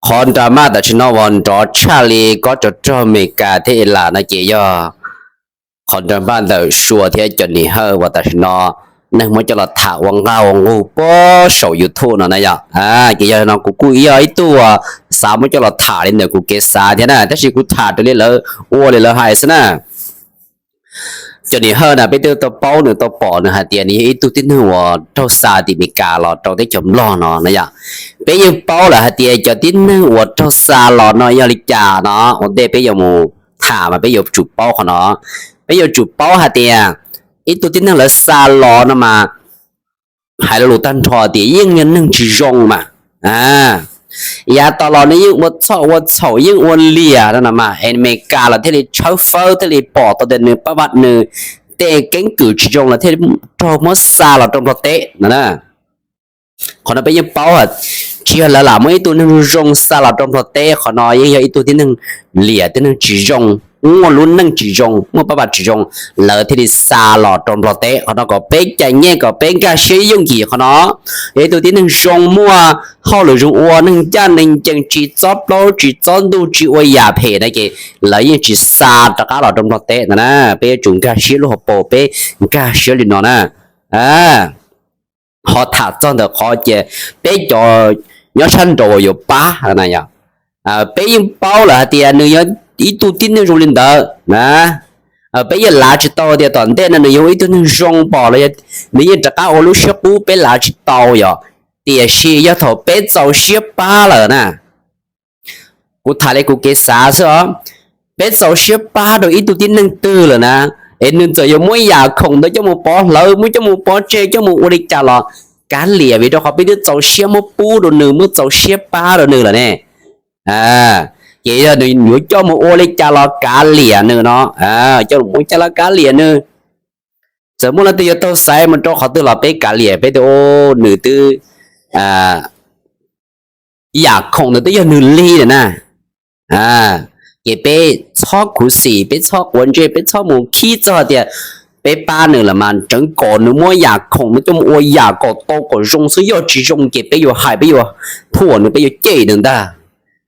Qhov drama tam sim no uas nrov tshaj li kob rog rog Amelikas thiab Iran no ces yog qhov drama ntawm Sua thiab Cov Nim Hawj uas tam sim no neeg muab coj los tham ua nqaj ua nqug puag saum YouTube no na yom. Ces yog no kuv kuj yog ib tug uas xav muab coj los tham li ntawm kuv kev xav thiab na, tab sis kuv tham raws li lawv ua li lawv hais xwb na. Cov Nim Hawj na peb twb tau paub nws tau pom nws hais tias nws yog ib tug tib neeg uas raug xa tim Amelikas los rau teb chaws Nplog no na yom. Peb yeej paub lawm hais tias cov tib neeg uas raug xa los no yog li cas no ua ntej peb yuav mus tham mas peb yuav tsum paub qhov no. Peb yuav tsum paub hais tias ib tug tib neeg lawv xa los no mas hais lo lus tag nrho tias yeej yog neeg tsis zoo mas. Yav tas los nws yeej ua txhoj ua txhaum yeej ua liam no no mas Amelikas los thiaj li tshawb fawb thiaj li pom tau tias nws pab vaj nws tej keeb kwm tsis zoo los thiaj raug muab xa los rau Nplog teb no na. Qhov no peb yeej paub, tsis yog lawv lam muab ib tug neeg zoo xa los rau Nplog teb, qhov no yeej yog ib tug tib neeg liam tib neeg tsis zoo, muaj lub neej tsis zoo muaj pab vaj tsis zoo, lawv thiaj li xa los rau Nplog teb. Qhov no kom peb cais nyej kom peb nkag siab yooj yim qhov no. Yog ib tug tib neeg zoo muaj hauj lwm zoo ua neeg ncaj neeg ncees tsis txob plaub tsis txob ntug tsis ua yam phem na ces lawv yeej tsis xa rov qab los rau Nplog teb no na. Peb yuav tsum nkag siab lub hauv paus peb nkag siab li no na. Ho tham txog ntawm qhov ces peb cov nyob sab nraud yuav pab na yom. Peb yeej paub lawm hais tias nws yog ib tug tib neeg zoo li ntawd na. Peb yeej lav tsis tau tias tom ntej no nws yog ib tug neeg zoo pom los nws yeej rov qab ua lub siab qub peb lav tsis tau yom. Tiam sis yog thaum peb txaus siab pab lawm na, kuv tham li kuv kev xav xwb os, peb txaus siab pab rau ib tug tib neeg twg lawm na, es nws txawm yuav muab yam khoom ntawd coj mus pov hlawv muab coj mus pov tseg coj mus ua li cas los kav liam vim rau qhov peb twb txaus siab muab pub rau nws muab txaus siab pab rau nws lawm ne. Ces yog nws yuav coj mus ua li cas los kav liam nws no, coj mus ua cas los kav liam nws. Txawm muaj leej twg yuav taug xaiv mus rau qhov twg los peb kav liam peb tias nws twb yam khoom ntawd twb yog nws li lawm na. Ces peb txhob khuv xim peb txhob quav ntsej peb txhob mus khib txog tias peb pab nws lawm mas tseev kom nws muab yam khoom no coj mus ua yam kom tau kom zoo xwb, yog tsis zoo ces peb yuav hais peb yuav thuam nws peb yuav cem nws ntag.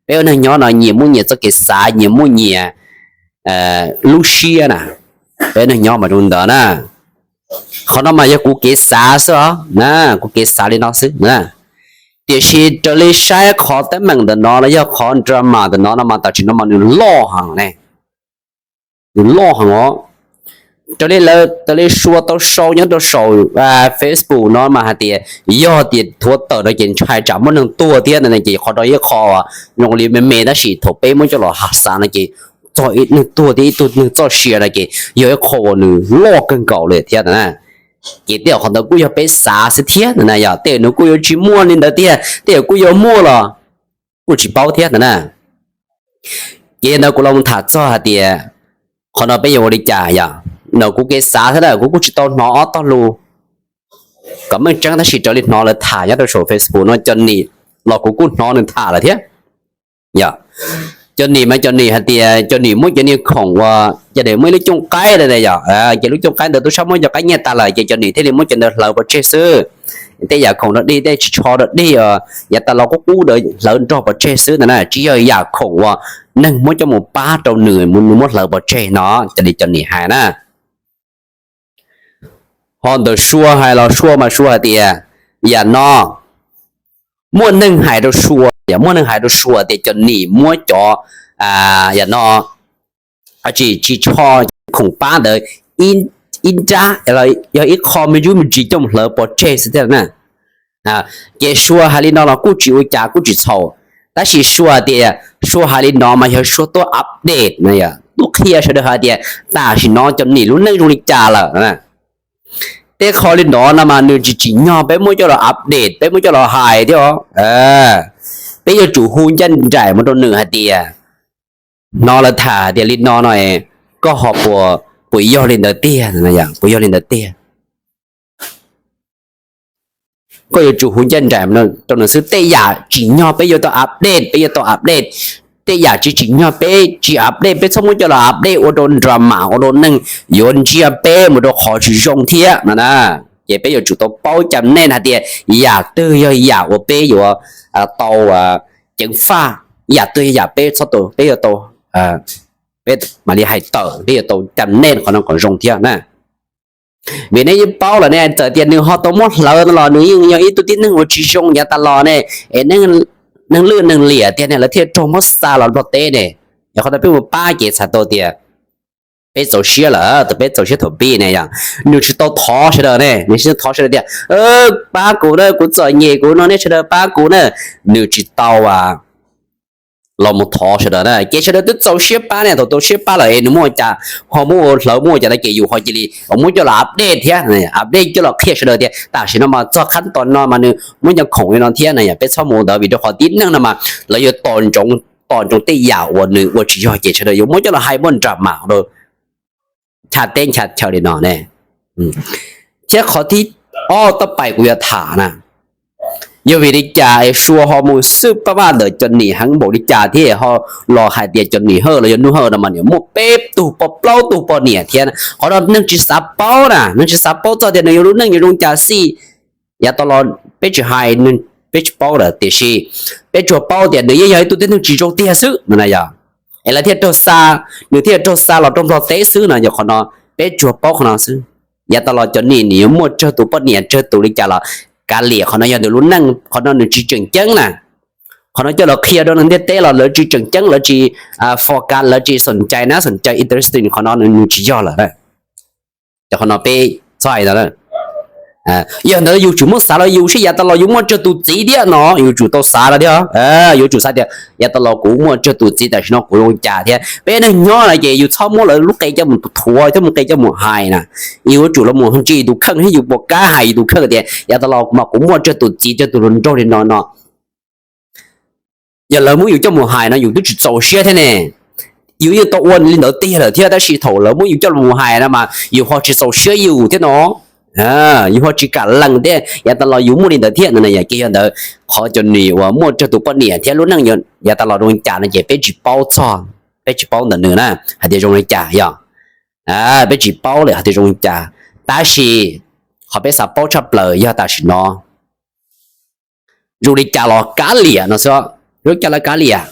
Peb ua neeg nyob no nyias muaj nyias txoj kev xav nyias muaj nyias lub siab na. Peb ua neeg nyob mas zoo ntawd na. Qhov no mas yog kuv kev xav xwb os na, kuv kev xav li no xwb na. Tiam sis raws li saib qhov teeb meem ntawm no los yog qhov drama ntawm no no mas tam sim no mas nws loj heev ne. Nws loj heev os. Raws li lawv, raws li Sua tau sau nyob rau saum Facebook no mas hais tias yog tias thuav tawm no ces ntshai tsam muaj neeg tuag thiab no ces qhov no yog ib qho zoo li me me tab sis thaum peb muab coj los xav no ces txog ib neeg tuag thiab ib tug neeg txoj sia no ces yog ib qho uas nws loj kawg nkaus li thiab na. Ces tej zaum qhov ntawd kuj yog peb xav xwb thiab na, yog tej zaum nws kuj yuav tsis muaj li ntawd tiag, tej zaum kuj yuav muaj los kuj tsis paub thiab na. Ces yog ntawd kuv los tham txog hais tias qhov no peb yuav ua li cas yom, no kuv kev xav thiab na, kuv kuj tsis tau hnov ob tog lus kom meej tseeb tab sis raws li hnov lawv tham nyob rau saum Facebook no Cov Nim los kuv kuj hnov nws tham lawm thiab. Cov Nim mas Cov Nim hais tias Cov Nim muab cov niag khoom uas Cov Nim muaj ib lub cooj qaib yom, ces lub cooj qaib ntawd tub sab muab cov qaib nyiaj tas lawm ces Cov Nim thiaj li muab cov ntawd hlawv pov tseg xwb. Tej yam khoom dog dig tej tsis tsho dog dig yav tas los qub qub ntawd hlawv nrog pov tseg xwb ntag na, tsis yog yam khoom uas neeg muab coj mus pab rau nws, nws muab hlawv pov tseg no, Cov Nim, Cov Nim hais na. Ho ntawm Sua hais los Sua mas Sua hais tias yam no muaj neeg hais rau Sua, yog muaj neeg hais rau Sua tias Cov Nim muab cov, yam no, tsis, tsis tsho khoom pab ntawd ib nrab, yog ib qho me ntsis me ntsis coj mus hlawv pov tseg xwb thiab na. Ces Sua hais li no los kuj tsis ua cas kuj tsis txhaum, tab sis Sua hais tias, Sua hais li no mas yog Sua tuaj update no, tuaj qhia sawv daws hais tias tam sim no Cov Nim lub neej zoo li cas lawm. Tej qho li no no mas nws tsis tsim nyog peb muab coj los update peb muab coj los hais thiab os. Peb yuav tsum hu ncaj nraim mus rau nws hais tias hnov lawv tham tias li no no, koj ho puas, puas yog li ntawd tiag, puas yog li ntawd tiag? Koj yuav tsum hu ncaj nraim rau nws xwb, tej yam tsim nyog peb yuav tau update peb yuav tau update, tej yam tsis tsim nyog peb tsis update, peb txhob muab coj los update ua rau drama ua rau neeg yuav ntsia peb mus rau qhov tsis zoo thiab no na. Ces peb yuav tsum tau paub cam nej hais tias yam twg yog yam uas peb yuav tau ceev faj yam twg yam peb txhob tau, peb yuav tau, peb mam li hais tawm, peb yuav tau cam nej qhov no kom zoo thiab na. Vim nej yeej paub lawm ne, txawm tias nws ho tau muab hlawv no los nws yeej yog ib tug tib neeg uas tsis zoo yav tas los ne, es neeg lwj neeg liam tiag ne lawv thiaj raug muab xa los Nplog teb ne. Yog qhov ntawd peb mus pab ces txhais tau tias peb txaus siab lawm, thaum peb txaus siab thaum pib ne yog nws tsis tau thov sawv daws ne, nws tsis tau thov sawv daws tias pab kuv na, kuv txom nyem kuv no nej sawv daws pab kuv na, nws tsis tau los mus thov sawv daws na, ces sawv daws twb txaus siab pab ne, thaum txaus siab pab lawm es nws muaj cas ho muab ua hlawv muab ua cas no ces yus ho cia li muab coj los update thiab, update coj los qhia sawv daws tias tam sim no mas txog qhab tos no mas nws muab cov khoom li no thiab na yom. Peb txhob mus ua ntawd vim rau qhov tib neeg no mas lawv yuav tos ntsoov tej yam uas nws ua tsis yog ces sawv daws yuav muab coj los hais muaj drama rau ncha teb ncha chaw li no ne. Thiab qhov thib ob tab pais kuv yuav tham na, yog vim li cas es Sua ho mus xwb pab vaj ntawm Cov Nim heev npaum li cas thiab ho los hais tias Cov Nim Hawj los yog Nuj Hawj no mas nws muaj peb tug poj plaub tug poj niam thiab. Qhov no neeg tsis xav paub na, neeg tsis xav paub txog tias nws yog lub neej yuav zoo cas xij. Yav tas los peb tsis hais, peb tsis paub lawm tiam sis peb tsuas paub tias nws yeej yog ib tug tib neeg tsis zoo tiag xwb no na yog, es lawv thiaj raug xa, nws thiaj raug xa los rau Nplog teb xwb no yog qhov no, peb tsuas paub qhov no xwb. Yav tas los Cov Nim nws yuav muaj tsawg tus poj niam tsawg tus li cas los kav liam, qhov no yog nws lub neej, qhov no nws tsis tseem ceeb na. Qhov no coj los qhia rau neeg ntiaj teb los lawv tsis tseem ceeb, lawv tsis focus, lawv tsis xoom cai na, xoom cai interesting, qhov no nws tsis yog lawm. Cov qhov no peb txhob hais ntawd. Yog ntawd yus tsum muab xav los yus seb yav tas los yus muaj tsawg tus txiv thiab no, yus tsum tau xav los thiab. Yus tsum xav tias yav tas los kuv muaj tsawg tus txiv, tam sim no kuv zoo cas thiab. Peb neeg nyob no ces yus txhob muab lawv lub qe coj mus thuav, txhob muab qe coj mus hais na. Yus yuav tsum los mus ntsia yus tus kheej thiab yus puas kam hais yus tus kheej tias yav tas los mas kuv muaj tsawg tus txiv, tsawg tus hluas nraug li no no. Yog lawv muab yus coj mus hais no yus twb tsis txaus siab thiab ne. Yus yeej tau ua li ntawd tiag lawm thiab tab sis thaum lawv muab yus coj los mus hais no mas yus ho tsis txaus siab yus thiab no. Yus ho tsis kam lees thiab, yav tas los yus muaj li ntawd thiab no. Ces yog ntawd qhov Cov Nim uas muaj tsawg tus poj niam thiab lub neej yav tas los zoo li cas no ces peb tsis paub txog, peb tsis paub ntawm nws na hais tias zoo li cas yog, peb tsis paub lawm hais tias zoo li cas. Tab sis qhov peb xav paub tshaj plaws yog tam sim no zoo li cas los kav liam no xwb, zoo li cas los kav liam.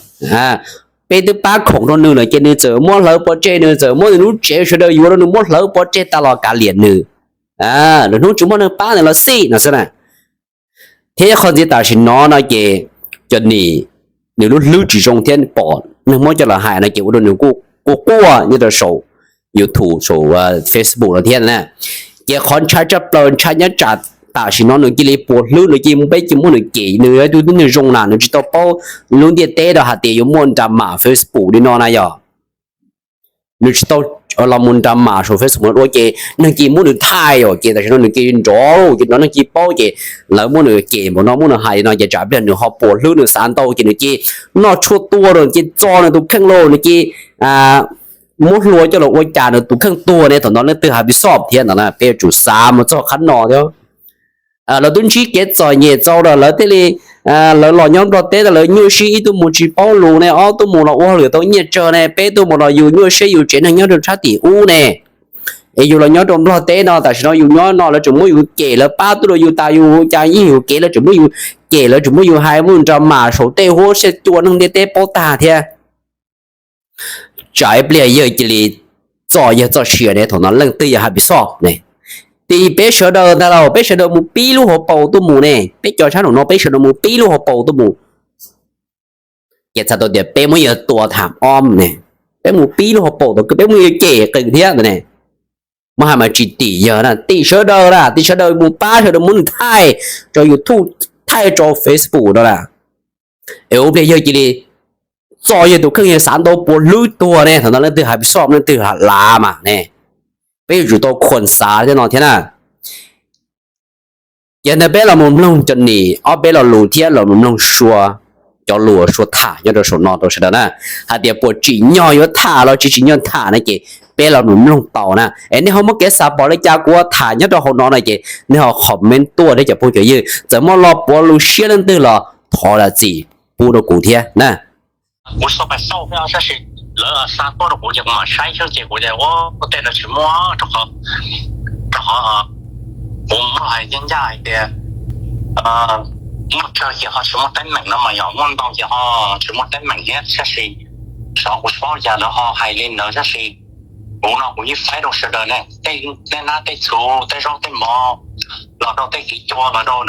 Peb twb pab khoom rau nws lawm ces nws txawm muab hlawv pov tseg, nws txawm muab nws lub tsev sawv daws yuav rau nws muab hlawv pov tseg tas los kav liam nws. Lwm hnub tsis muaj neeg pab nws los xij no xwb na. Thiab qhov ntxiv tam sim no no ces Cov Nim nws lub hlwb tsis zoo thiab pom neeg muab coj los hais no ces ua rau nws quaj quaj nyob rau saum YouTube, saum Facebook no thiab na. Ces qhov ntshai tshaj plaws ntshai nyob tsam tam sim no nws cia li puas hlwb, nws cia li, peb cia li muab nws cem, nws yog ib tug tib neeg zoo na, nws tsis tau paub lub ntiaj teb rau hais tias yuav muaj drama Facebook li no na yog. Nws tsis tau los mus drama saum Facebook no dua ces neeg cia li muab nws thaij os, ces tam sim no nws cia li nrov, ces nrov neeg cia li paub ces lawv muab nws cem npaum no muab nws hais li no ces tsam pliag nws ho puas hlwb, nws xav ntau ces nws cia li noj tshuaj tua rau, nws cia li txo nws tus kheej lauj, nws cia li muab hlua coj los ua cas nws tus kheej tuag ne. Thaum no leej twg hais pis xoj thiab ntawd na, peb yuav tsum xav mus txog qhov no thiab. Lawv twb ntsib kev txom nyem txaus lawm lawv thiaj li, lawv los nyob Nplog teb lawv nyuaj siab ib tug mus tsis paub lus ne, ob tug mus los ua hauj lwm tau nyiaj tsawg ne, peb tug mus los yus nyuaj siab yus tsev neeg nyob rau sab tim ub ne. Es yus los nyob rau Nplog teb no tam sim no yus nyob no lawv tseem muab yus cem, lawv pab tuaj rau yus tas yus ua cas yeej yus kev lawv tseem muab yus cem, lawv tseem muab yus hais muaj drama saum tej huab siab cua neeg ntiaj teb paub tag thiab. Tsam ib pliag yawg cia li txoj yawg txoj sia ne, thaum no leej twg yog hais pis xoj ne. Tim peb sawv daws ntag lauj, peb sawv daws mus pib lub hauv paus tuaj mus ne, peb cov sab nraum no peb sawv daws mus pib lub hauv paus tuaj mus. Ces txhais tau tias peb muab yawg tua tham ob ne, peb mus pib lub hauv paus tau, peb muab yawg cem qees thiab ntawd ne. Muab hais mas tsis tim yawg na, tim sawv daws na, tim sawv daws mus pab sawv daws muab nws thaij rau YouTube, thaij rau Facebook no na. Es ua pliag yawg cia li txo yawg tus kheej, yawg xav ntau puas hlwb tuag ne, thaum no leej twg hais pis xoj, leej twg lav mas ne. Peb yuav tsum tau khuam xav thiab no thiab na. Ces ntawd peb los mus mloog Cov Nim ob peb lo lus thiab los mus mloog Sua cov lus Sua tham nyob rau saum no rau sawv daws na, hais tias puas tsim nyog yuav tham los tsis tsim nyog tham na, ces peb los mus mloog tau na. Es nej ho muaj kev xav pom li cas kuv tham nyob rau hauv no na, ces nej ho comment tuaj thiab cov phooj cov ywg, txawm muaj lo puav lus siab leej twg los thov zam txim pub rau kuv thiab na. Kuv xav pais xauj thiab tab sis lawv xa tuaj rau kuv ces kuv mam saib xwb ces kuv tias ua tej no tsis muaj, rau qhov, rau qhov kuv muaj hais ncaj ncaj hais tias muaj tsawg ces ho tsis muaj teeb meem no mas yog muaj ntau ces ho tsis muaj teeb meem thiab, tab sis xyov kuv tsis paub cas lawv ho hais li ntawd tab sis kuv no kuv yeej faib rau sawv daws ne, tej nab tej txhuv, tej zaub tej mov, los rau tej kiv cua, los rau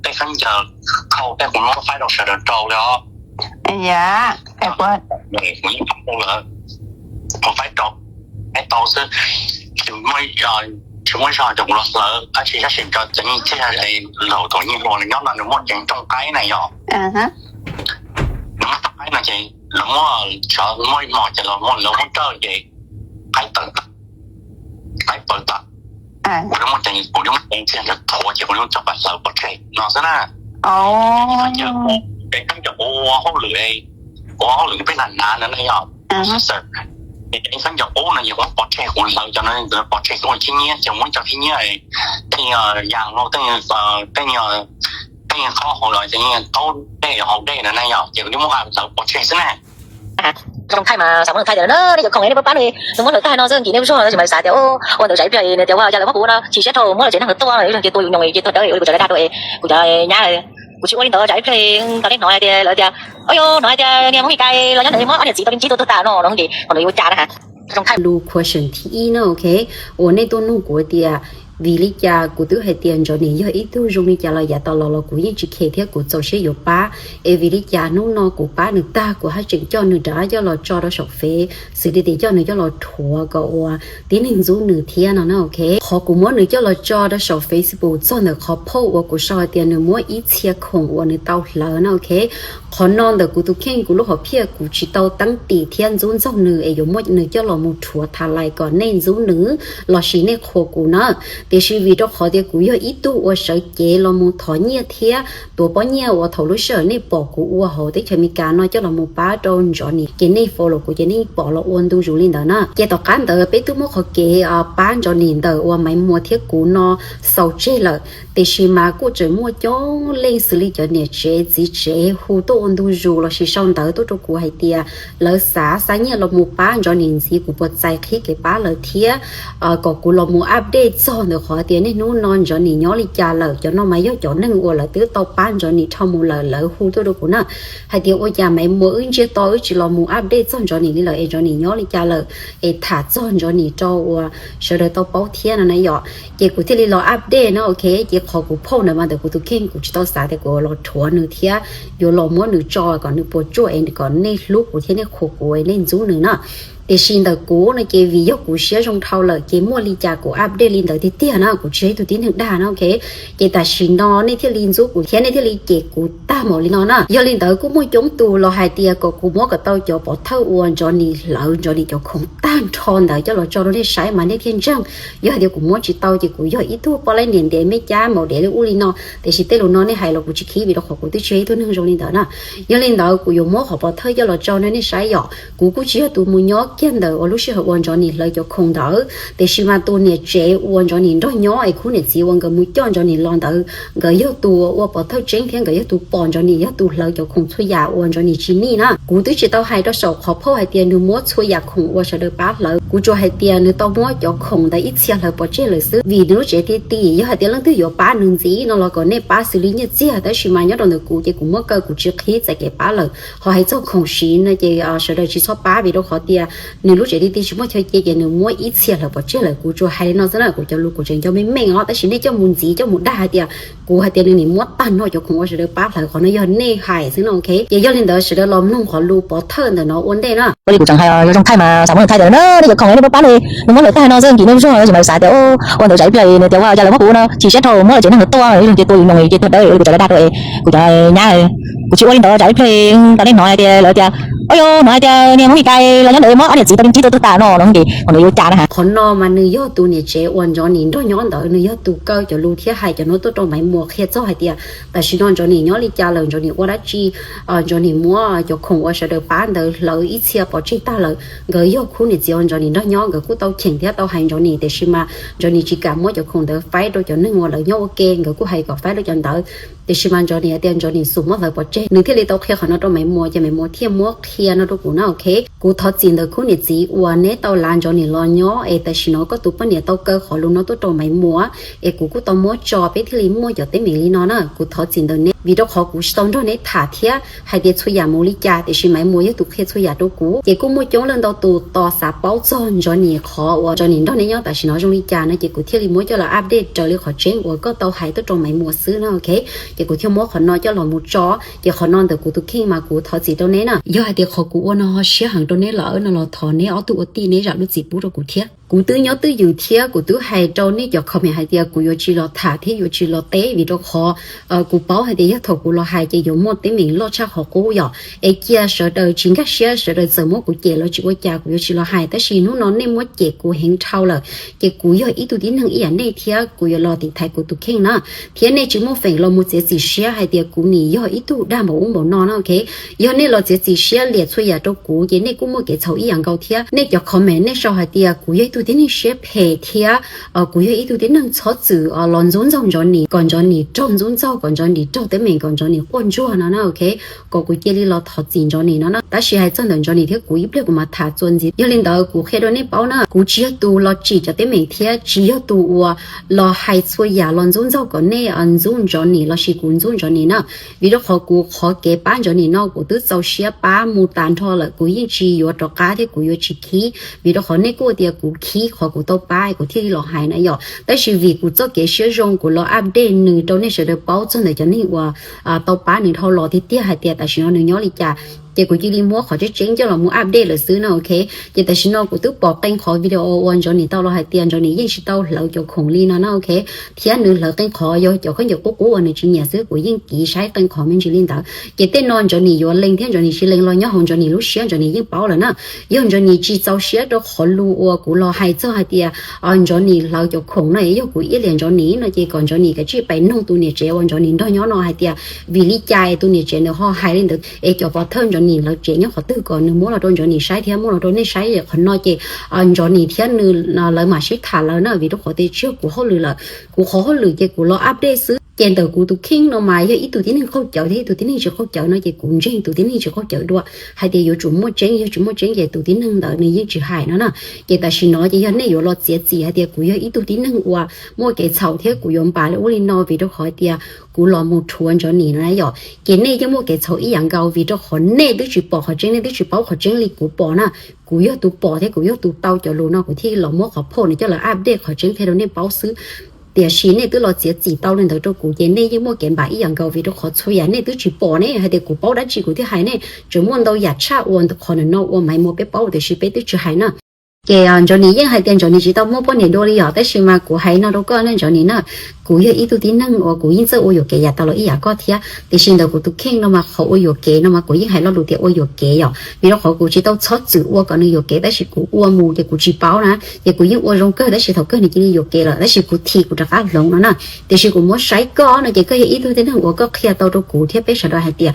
tej khaub ncaws khau tej kuv muab faib rau sawv daws rau li os. Kuv yeej faib rau lawv, kuv faib rau, faib tau xwb, tsis muaj zog rau kuv los hlawv dab tsi tab sis cov nyiaj txiag laus thaum nyiaj hluas nyob no nws muaj ceev rooj qaib na yom. Nws muaj rooj qaib no ces lawv muab, muaj ib hmos ces lawv muab rawj ces qaib tawm, qaib tawm tas. Kuv muaj ceev, kuv muaj ceev txiag ntawd thuav ces kuv yeej tso pas hlawv pov tseg no xwb na. Ces kheej cov kuv ua hauj lwm, kuv ua hauj lwm peb hnav hnav no na yom. Ces kheej cov qub no ces kuv muab pov tseg, kuv hlawv cov no pov tseg kuv ua khib nyiab ces muab cov khib nyiab tej yas los tej, tej, tej qhob hauv los ces taub dej haus dej no na yom, ces kuv yeej muab hlawv pov tseg xwb na. Zoo thaij mas xav muab nws thaij tias na, nej cov khoom nej pab pab nws, nws muab hlawv tag no xwb, nkim nej lub zog tab sis mas xav tias ua ntawd tsam ib pliag nws tias ua cas lawv muab kuv no chim siab dhau, muab lawv tsev neeg hlawv tuaj, ib leeg ces tuag dawb, ua li kuv tsam dab dab rau es kuv cov nyab, kuv tsis ua li ntawd tsam ib pliag tau nej hnov tias lawv tias, o yog hnov tias niag Hmoob Mes Kas los nyob ntawd muab ob niam txiv tau me ntsis tuaj tuag tas no no ces qhov ntawd yuav ua cas na. Lus question thib ib na, ok, uas nej tuaj nug kuv tias vim li cas kuv twb hais tias Ntsov Nis yog ib tug zoo li cas los yav tas los los kuv yeej tsis khe thiab kuv txaus siab yuav pab, es vim li cas hnub no kuv pab nws tag kuv haj tseem coj nws rov qab coj los tso rau saum fev xws li tias coj nws coj los rhuav kom ua tib neeg ntxub nws thiab no na, ok. Qhov kuv muab nws coj los tso rau saum Facebook txog ntawm qhov post uas kuv sau hais tias nws muab ib txhia khoom uas nws tau hlawv na, ok. Qhov no ntawm kuv tus kheej kuv lub hom phiaj kuv tsis tau teeb tim thiab ntxub ntxaug nws es yuav muab nws coj los mus rhuav tha lais kom nej ntxub nws lossis nej qhuas kuv na. Tiam sis vim rau qhov tias kuv yog ib tug uas sawv cev los mus thov nyiaj thiab tuav pob nyiaj uas thaum lub sij hawm nej pom kuv ua hauv teb chaws Amelikas no coj los mus pab rau Ntsov Nis ces nej follow kuv ces nej pom los ua ntu zus li ntawd na. Ces tom qab ntawd peb twb muab qhov kev pab Ntsov Nis ntawm uas Maiv Muas thiab kuv no xaus tseg lawm, tiam sis mas kuj tseem muaj coob leej xws li cov niam tsev txiv tsev hu tuaj ua ntu zus lossis sau ntawv tuaj rau kuv hais tias lawv xav xa nyiaj los mus pab Ntsov Nis ntxiv, kuv puas txais qhib kev pab lawv thiab kom kuv los mus update txog ntawm qhov tias niaj hnub no Ntsov Nis nyob li cas lawm. Cov no mas yog cov neeg uas lawv twb tau pab Ntsov Nis dhau mus lawm, lawv hu tuaj rau kuv na hais tias ua cas Maiv Muas wb ntsiag to wb tsis los mus update txog Ntsov Nis li lawm es Ntsov Nis nyob li cas lawm, es tham txog Ntsov Nis rau uas sawv daws tau paub thiab no na yom. Ces kuv thiaj li los update no, ok. Ces qhov kuv post ntawd mas ntawm kuv tus kheej kuv tsis tau xav tias kuv los rhuav nws thiab yuav los muab nws tso kom nws puas tsuaj es kom nej hlub kuv thiab nej qhuas kuv es nej ntxub nws na. Tiam sis ntawm kuv no ces vim yog kuv siab zoo dhau lawm ces muaj li cas kuv update li ntawd tiag tiag na, kuv tsis yog ib tug tib neeg dag na, ok. Ces tam sim no nej thiaj li ntxub kuv thiab nej thiaj li cem kuv tag npaum li no na. Yog li ntawd kuj muaj coob tus los hais tias kom kuv muab kom tau cov pov thawj uas Ntsov Nis hlawv Ntsov Nis cov khoom tag nrho ntawd coj los tso rau nej saib mas nej thiaj ntseeg. Yog hais tias kuv muab tsis tau ces kuv yog ib tug poj laib niam ntev mej cab maum dev li ub li no, tiam sis tej lus no nej hais los kuv tsis khib vim rau qhov kuv twb tsis yog ib tug neeg zoo li ntawd na. Yog li ntawd kuv yuav muab qhov pov thawj coj los tso rau nej saib yom. Kuv kuj tsis yog tus mus nyob kiag ntawm uas lub sij hawm uas Ntsov Nis hlawv cov khoom ntawd, tiam sis mas tus niam tsev uas Ntsov Nis nrog nyob es khub niam txiv uas nkawd mus coj Ntsov Nis los ntawd, nkawd yog tus ua pov thawj tseeb thiab nkawd yog tus pom Ntsov Nis yog tus hlawv cov khoom txhua yam uas Ntsov Nis tsis nij na. Kuv twb tsis tau hais rau saum qhov post hais tias nws muab txhua yam khoom uas sawv daws pab hlawv, kuv tsuas hais tias nws tau muab cov khoom ntawd ib txhia hlawv pov tseg lawm xwb. Vim nws lub tsev ti ti, yog hais tias leej twg yuav pab nws ntxiv no los kom nej pab xws li nyiaj txiag, tab sis mas nyob rau ntawm kuv ces kuv muab kaw kuv tsis qhib txais kev pab lawm. Ho hais txog khoom siv no ces sawv daws tsis txhob pab vim rau qhov tias nws lub tsev ti ti tsis muaj chaw ce ces nws muab ib txhia hlawv pov tseg lawm. Kuv tsuas hais li no xwb na, kuv cov lus kuv tseem nco meej meej os, tab sis nej coj mus ntxiv coj mus dag hais tias kuv hais tias nws nim muab tag nrho cov khoom uas sawv daws pab hlawv, qhov no yog nej hais xwb no, ok. Ces yog li ntawd sawv daws los mloog qhov lus pov thawj ntawm no ua ntej na. Ua li kuv tseem hais zoo thaij mas xav muab nws thaij tias na, nej cov khoom nej pab pab li, nws muab hlawv tag no xwb, nkim nej lub zog tab sis mas xav tias ua ntawd tsam ib pliag nws tias ua cas lawv muab kuv no chim siab dhau, muab lawv tsev neeg hlawv tuaj, ib leeg ces tuag, ib leeg ces tuag dawb, ua li kuv tseem dag dag rau es kuv cov nyab, kuv tsis ua li ntawd tsam ib pliag tau nej hnov tias lawv tias, o yog hnov tias niag Hmoob Mes Kas los nyob ntawd muab ob niam txiv tau me ntsis tuaj tuag tas no no ces qhov ntawd yuav ua cas na. Qhov no mas nws yog tus niam tsev uas Ntsov Nis nrog nyob ntawd, nws yog tus kaw cov lus thiab hais cov no tuaj rau Maiv Muas qhia txog hais tias tam sim no Ntsov Nis nyob li cas lawm, Ntsov Nis ua dab tsi, Ntsov Nis muab cov khoom uas sawv daws pab ntawd hlawv ib txhia pov tseg tag lawm. Nkawd yog khub niam txiv uas Ntsov Nis nrog nyob, nkawd kuj tau cheem thiab tau hais Ntsov Nis, tiam sis mas Ntsov Nis tsis kam muab cov khoom ntawd faib rau cov neeg uas lawv nyob ua ke, nkawd kuj hais kom faib rau cov ntawd. Tiam sis mas Ntsov Nis hais tias Ntsov Nis xum muab hlawv pov tseg, nws thiaj li tau qhia qhov no rau Maiv Muas, ces Maiv Muas thiaj muab qhia no rau kuv na, ok. Kuv thov txim ntawm khub niam txiv uas neb tau lav Ntsov Nis los nyob es tam sim no koj tus poj niam tau kaw qhov lus no tuaj rau Maiv Muas, es kuv kuj tau muab tso peb thiaj li muaj cov teeb meem li no na. Kuv thov txim ntawm neb. Vim rau qhov kuv tsis tau nrog neb tham thiab hais tias txhua yam mus li cas, tiam sis Maiv Muas yog tus qhia txhua yam rau kuv. Ces kuj muaj coob leej ntau tus tos xav paub txog Johnny qhov uas Johnny nrog neb nyob tam sim no zoo li cas no, ces kuv thiaj li muab coj los update raws li qhov tseeb uas koj tau hais tuaj rau Maiv Muas xwb no, ok. Ces kuv thiaj muab qhov no coj los mus tso. Ces qhov no ntawm kuv tus kheej mas kuv thov txim rau neb na. Yog hais tias qhov kuv ua no ho siab heev rau neb lawm no los thov neb ob tug ua tij neb zam lub txim pub rau kuv thiab. Kuv twb nyob twj ywm thiab kuv twb hais rau nej cov comment hais tias kuv yuav tsis los tham thiab yuav tsis los teb, vim rau qhov kuv paub hais tias yog thaum kuv los hais ces yuav muaj teeb meem loj tshaj qhov qub yom. Es cia sawv daws tsis nkag siab, sawv daws txawm muab kuv cem los tsis ua cas, kuv yuav tsis los hais. Tab sis hnub no nej muab cem kuv heev dhau lawm, ces kuv yog ib tug tib neeg ib yam nej thiab kuv yuav los tiv thaiv kuv tus kheej na. Thiab nej tsis muaj feem los mus txiav txim siab hais tias kuv nim yog ib tug dag npaum ub npaum no na, ok. Yog nej los txiav txim siab liam txhua yam rau kuv, ces nej kuj muaj kev txhaum ib yam nkaus thiab. Nej cov comment nej sau hais tias kuv yog ib tug tib neeg siab phem thiab kuv yog ib tug tib neeg txhob txwm los ntxub ntxaug Johnny, kom Johnny raug ntxub ntxaug, kom Johnny raug teeb meem, kom Johnny quaj ntsuag no na, ok. Kom kuv cia li los thov txim Johnny no na. Tab sis hais txog ntawm Johnny thiab kuv ib pliag kuv mam tham txuas ntxiv. Yog li ntawd kuv qhia rau nej paub na, kuv tsis yog tus los tsim cov teeb meem thiab tsis yog tus uas los hais txhua yam los ntxub ntxaug kom nej ntxub Johnny lossis kuv ntxub Johnny na. Vim rau qhov kuv qhov kev pab Johnny no kuv twb txaus siab pab mus tas nrho lawm, kuv yeej tsis yuav rov qab thiab kuv yuav tsis khib. Vim rau qhov nej kuj tias kuv khib qhov kuv tau pab kuv thiaj li los hais na yom. Tab sis vim kuv txoj kev siab zoo kuv los update nws rau nej sawv daws paub txog ntawm cov neeg uas tau pab nws dhau los tiag tiag hais tias tam sim no nws nyob li cas. Ces kuv cia li muab qhov tseeb tseeb coj los mus update lawm xwb no, ok. Ces tam sim no kuv twb pom qee qhov video uas Johnny tau los hais tias Johnny yeej tsis tau hlawv cov khoom li no na, ok. Thiab nws hlawv qee qhov yog cov khaub ncaws qub qub uas nws tsis nyiam xwb, kuv yeej kiv saib qee qhov me ntsis li ntawd. Ces tej no Johnny yuav lees thiab Johnny tsis lees los nyob hauv Johnny lub siab Johnny yeej paub lawm na. Yog Johnny tsis txaus siab rau qhov lus uas kuv los hais txog hais tias Johnny hlawv cov khoom no, yog kuv iab liam Johnny no ces kom Johnny kav tsij pais noog tus niam tsev uas Johnny nrog nyob no hais tias vim li cas tus niam tsev nws ho hais li ntawd, es cov pov thawj Johnny lawv tsev nyob qhov twg kom nws muab los rau Johnny saib thiab muab los rau nej saib. Qhov no ces Johnny thiab nws lawv mam sib tham lawm na, vim rau qhov tias tsis yog kuv hauj lwm lawm. Kuv qhov hauj lwm ces kuv los update xwb. Ces ntawm kuv tus kheej no mas yog ib tug tib neeg qaug cawv thiab ib tug tib neeg tsis qaug cawv no ces kuv ntseeg tus tib neeg tsis qaug cawv dua, hais tias yuav tsum muaj tseeb, yog tsis muaj tseeb ces tus tib neeg ntawd nws yeej tsis hais no na. Ces tam sim no ces yog nej yuav los txiav txim hais tias kuv yog ib tug tib neeg uas muaj kev txhaum thiab kuv yuav npam li ub li no vim rau qhov tias kuv los mus rhuav Johnny no na yom, ces nej yeej muaj kev txhaum ib yam nkaus vim rau qhov nej twb tsis pom qhov tseeb, nej twb tsis paub qhov tseeb li kuv pom na. Kuv yog tus pom thiab kuv yog tus tau cov lus no kuv thiaj los muab qhov phauj no coj los update qhov tseeb qhia rau nej paub xwb. Tiam sis nej twb los txiav txim tau li ntawd rau kuv ces nej yeej muaj kev npam ib yam nkaus vim rau qhov txhua yam nej twb tsis pom ne, hais tias kuv paub dab tsi kuv thiaj hais ne. Tseem muaj ntau yam tshaj uas qhov no uas Maiv Muas peb paub tiam sis peb twb tsis hais na. Ces Johnny yeej hais tias Johnny tsis tau muaj poj niam dua li yom, tab sis mas kuv hais no rau koj ne Johnny na, kuv yog ib tug tib neeg uas kuv yeej txawj ua yuam kev yav tas los ib yam koj thiab. Tiam sis ntawm kuv tus kheej no mas qhov ua yuam kev no mas kuv yeej hais lo lus tias ua yuam kev yom, vim rau qhov kuv tsis tau txhob txwm ua kom nws yuam kev tab sis kuv ua mus ces kuv tsis paub na. Ces kuv yeej ua zoo kawg tab sis thaum kawg nws cia li yuam kev lawm tab sis kuv thim kuv rov qab hloov no na. Tiam sis kuv muab saib koj no ces koj yog ib tug tib neeg uas koj qhia tau rau kuv thiab peb sawv daws hais tias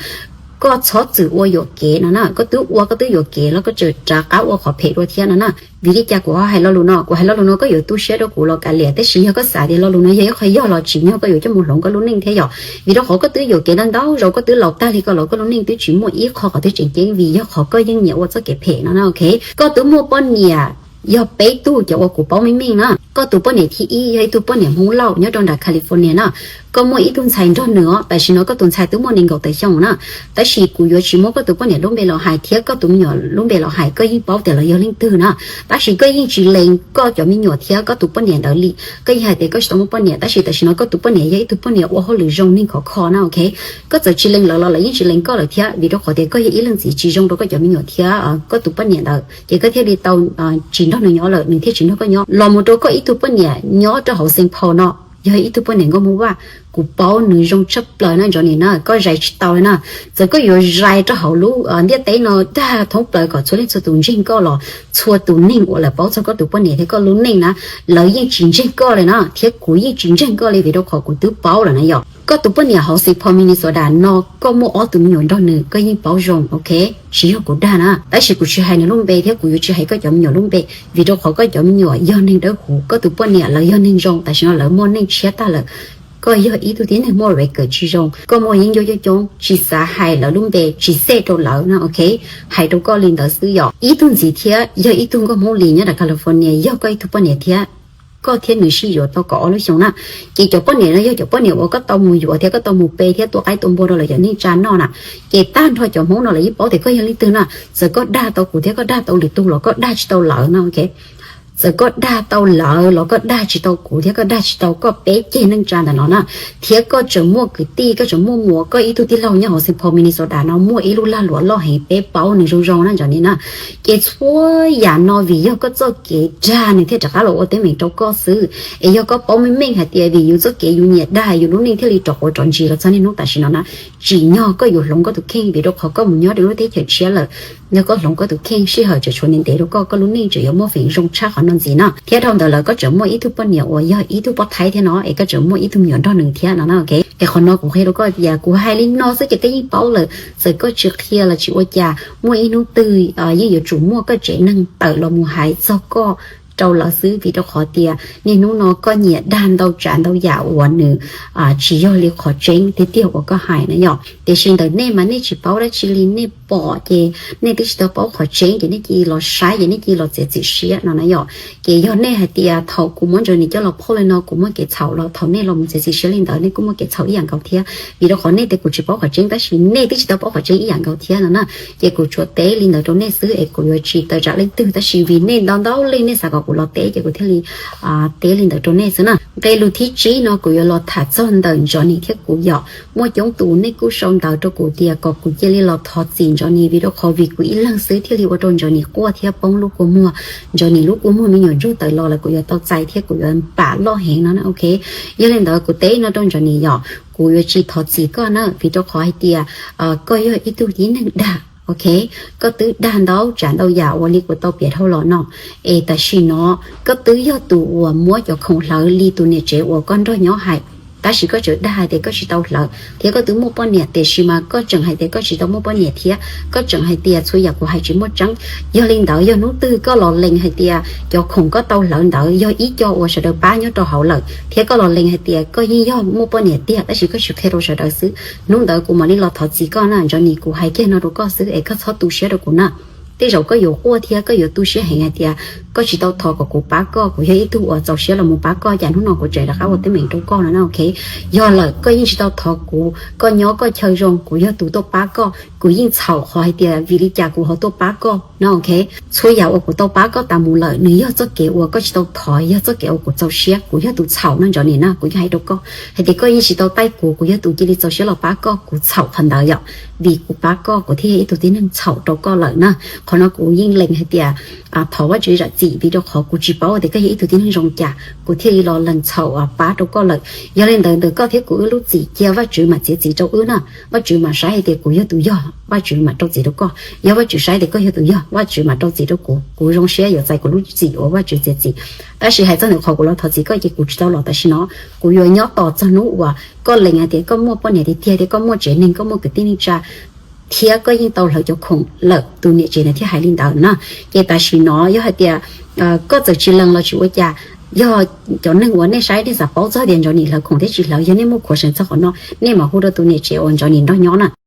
koj txhob txwm ua yuam kev no na. Koj twb ua koj twb yuam kev los koj tseem rov qab ua qhov phem dua thiab no na. Vim li cas kuv ho hais lo lus no? Kuv hais lo lus no koj yuav tu siab rau kuv los kav liam, tab sis yog koj xav tias lo lus no yog ib qho yog los tsis yog koj yuav coj mus hloov koj lub neej thiab yom. Vim rau qhov koj twb yuam kev ntau ntau zaus, koj twb laus tag li koj los koj lub neej twb tsis muaj ib qho qhov twg tseem ceeb vim yog qhov koj yeej nyiam ua txoj kev phem no na, ok. Koj twb muaj poj niam yog peb tug cov uas kuv paub meej meej na. Koj tus poj niam thib ib yog ib tug poj niam Hmoob Lauj nyob rau nram California na. Koj muaj ib tug ntxhais nrog nws os, tam sim no koj tus ntxhais twb muaj nees nkaum tawm xyoo na. Tab sis kuv yuav tsis muab koj tus poj niam lub npe los hais thiab koj tus me nyuam lub npe los hais, koj yeej paub tias lawv yog leej twg na. Tab sis koj yeej tsis lees koj cov me nyuam thiab koj tus poj niam ntawd li. Koj yeej hais tias koj tsis tau muaj poj niam, tab sis tam sim no koj tus poj niam yog ib tug poj niam ua hauj lwm zoo neeg khov kho na, ok. Koj txawm tsis lees lawv los lawv yeej tsis lees koj lawm thiab, vim rau qhov tias koj yog ib leej txiv tsis zoo rau koj cov me nyuam thiab koj tus poj niam ntawd, ces koj thiaj li tau tsis nrog nws nyob lawm, nws thiaj tsis nrog koj nyob. Los mus rau koj ib tug poj niam nyob rau hauv Saint Paul no, yog ib tug poj niam nkauj Hmoob Vaj, kuv paub nws zoo tshaj plaws na Johnny na, koj zais tsis tau li na. Txawm koj yuav zais rau hauv lub ntiaj teb no dag thoob plaws kom txhua leej txhua tus ntseeg koj los txhua tus neeg uas lawv paub txog koj tus poj niam thiab koj lub neej na, lawv yeej tsis ntseeg koj li na, thiab kuv yeej tsis ntseeg koj li vim rau qhov kuv twb paub lawm na yom. Koj tus poj niam hauv Saint Paul Minnesota no, koj muaj ob tug me nyuam nrog nws koj yeej paub zoo, ok. Tsis yog kuv dag na, tab sis kuv tsis hais nws lub npe thiab kuv yuav tsis hais koj cov me nyuam lub npe, vim rau qhov koj cov me nyuam yog neeg dawb huv, koj tus poj niam lawv yog neeg zoo, tam sim no lawv muaj neej tshiab tag lawm. Koj yog ib tug tib neeg muaj record tsis zoo, koj muaj yeeb ncuab coob coob, tsis xav hais lawv lub npe, tsis xej rau lawv no, ok. Hais rau koj li ntawd xwb yom. Ib tug ntxiv thiab yog ib tug nkauj Hmoob Lis nyob rau California, yog koj ib tug poj niam thiab. koj thiab nws sib yuav tau kaum ob lub xyoo na. Ces cov poj niam no yog cov poj niam uas koj tau mus yuav thiab koj tau mus pe thiab tua qaib tua npua rau lawv cov neej tsa noj na. Ces tag nrho cov Hmoob no lawv yeej paub tias koj yog leej twg na. Txawm koj dag tau kuv thiab koj dag tau lwm tus los koj dag tsis tau lawv no. Txawm koj dag tau lawv los koj dag tsis tau kuv thiab koj dag tsis tau koj peb ceg neej tsa ntawm no na. Thiab koj tseem muaj kwv tij, koj tseem muaj muam, koj ib tug tij laug nyob hauv Saint Paul Minnesota no muaj ib lub lag luam loj heev peb paub nws zoo zoo na, ntsog ni na. Ces txhua yam no vim yog koj txoj kev dag nws thiaj rov qab los ua teeb meem rau koj xwb. Es yog koj paub meej meej hais tias vim yus txoj kev yus nyiam dag yus lub neej thiaj li rov quav rov ntsis los txog niaj hnub tam sim no na, tsim nyog koj yuav hloov koj tus kheej vim rau qhov koj mus nyob rau lub teb chaws tshiab lawm. Yog koj hloov koj tus kheej sij hawm tseem tshuav ntev ntev rau koj, koj lub neej tseem yuav muaj feem zoo tshaj qhov no ntxiv no. Thiab dhau ntawd lawm koj tseem muaj ib tug poj niam uas yog ib tug poj thaib thiab no es koj tseem muaj ib tug me nyuam nrog nws thiab no na. Es qhov no kuv qhia rau koj tias kuv hais li no xwb ces koj yeej paub lawm. Txawm koj tsis qhia los tsis ua cas, muaj ib hnub twg yeej yuav tsum muaj koj tsev neeg tawm los mus hais txog koj rau lawv xwb vim rau qhov tias niaj hnub no koj nyiam dag ntau tsav ntau yam uas nws tsis yog li qhov tseeb tiag tiag uas koj hais na yom. Tiam sis ntawm nej mas nej tsis paub dab tsi li, nej pom ces nej twb tsis tau paub qhov tseeb ces nej cia li los saib ces nej cia li los txiav txim siab no na yom. Ces yog nej hais tias thaum kuv muab Johnny coj los phauj li no kuv muaj kev txhaum los thaum nej los mus txiav txim siab li ntawd nej kuj muaj kev txhaum ib yam nkaus thiab. Vim rau qhov nej tias kuv tsis paub qhov tseeb tab sis nej twb tsis tau paub qhov tseeb ib yam nkaus thiab no na. Ces kuv tsuas teb li ntawd rau nej xwb es kuv yuav tsis tawm tsam leej twg tab sis vim nej ntau ntau leej nej xav kom kuv los teb ces kuv thiaj li teb li ntawd rau nej xwb na. Nqe lus thib tsib no kuv yuav los tham txog ntawm Johnny thiab kuv yom. Muaj coob tus nej kuj sau ntawv rau kuv tias kom kuv cia li los thov txim Johnny vim rau qhov vim kuv ib leeg xwb thiaj li ua rau Johnny quaj thiab poob lub kua muag. Johnny lub kua muag me nyuam ntsuag tawm los lawm kuv yuav tau txais thiab kuv yuav pam loj heev no na, ok. Yog li ntawd kuv teb no rau Johnny yom, kuv yuav tsis thov txim koj na vim rau qhov hais tias koj yog ib tug tib neeg dag, ok. Koj twb dag ntau tsav ntau yam uas li kuv tau piav dhau los no. Es tam sim no koj twb yog tus uas muab cov khoom hlawv li tus niam tsev uas koj nrog nyob hais, tab sis koj tseem dag hais tias koj tsis tau hlawv thiab koj twb muaj poj niam, tiam sis mas koj tseem hais tias koj tsis tau muaj poj niam thiab koj tseem hais tias txhua yam kuv hais tsis muaj tseeb. Yog li ntawd yog hnub twg koj los lees hais tias cov khoom koj tau hlawv ntawd yog ib co uas sawv daws pab nyob rau hauv lawm thiab koj los lees hais tias koj yeej yog muaj poj niam tiag tab sis koj tsis qhia rau sawv daws xwb, hnub ntawd kuv mam li los thov txim koj na Johnny. Kuv hais kiag no rau koj xwb es koj txhob tu siab rau kuv na. Tej zaum koj yuav quaj thiab koj yuav tu siab heev hais tias koj tsis tau thov kom kuv pab koj, kuv yog ib tug uas txaus siab los mus pab koj, cas hnub no kuv tseem rov qab ua teeb meem rau koj no na, ok. Yog lawm koj yeej tsis tau thov kuv, koj nyob koj chaw zoo, kuv yog tus tuaj pab koj, kuv yeej txhaum qhov hais tias vim li cas kuv ho tuaj pab koj no, ok. Txhua yam uas kuv tau pab koj tas mus lawm nws yog txoj kev uas koj tsis tau thov, yog txoj kev uas kuv txaus siab, kuv yog tus txhaum no Johnny na. Kuv yeej hais rau koj hais tias koj yeej tsis tau taij kuv, kuv yog tus cia li txaus siab los pab koj, kuv txhaum qhov ntawd yom. Vim kuv pab koj kuv thiaj yog ib tug tib neeg txhaum rau koj lawm na. Qhov no kuv yeej lees hais tias thov Vajtswv zam txim vim rau qhov kuv tsis paub tias koj yog ib tug tib neeg zoo cas, kuv thiaj li los lees txhaum pab rau koj lawm. Yog li ntawd ntawm koj thiab kuv wb lub txim cia Vajtswv mam txiav txim rau wb na. Vajtswv mam saib hais tias kuv yog tus yog, Vajtswv mam rau txim rau koj. Yog Vajtswv saib tias koj yog tus yog, Vajtswv mam rau txim rau kuv, kuv zoo siab yuav txais kuv lub txim uas Vajtswv txiav txim. Tab sis hais txog ntawm qhov kuv los thov txim koj ces kuv tsis tau los tam sim no, kuv yuav nyob tos txog hnub uas koj lees hais tias koj muaj poj niam tiag tiag thiab koj muaj tsev neeg, koj muaj kwv tij neej tsa thiab koj yeej tau hlawv cov khoom lawm, tus niam tsev ntawd thiaj hais li ntawd na. Ces tam sim no yog hais tias koj txawm tsis lees los tsis ua cas, yog cov neeg uas nej saib nej xav paub txog tias Johnny hlawv khoom thiab tsis hlawv, yog nej muaj khuav seev txog qhov no nej mam hu rau tus niam tsev uas Johnny nrog nyob na.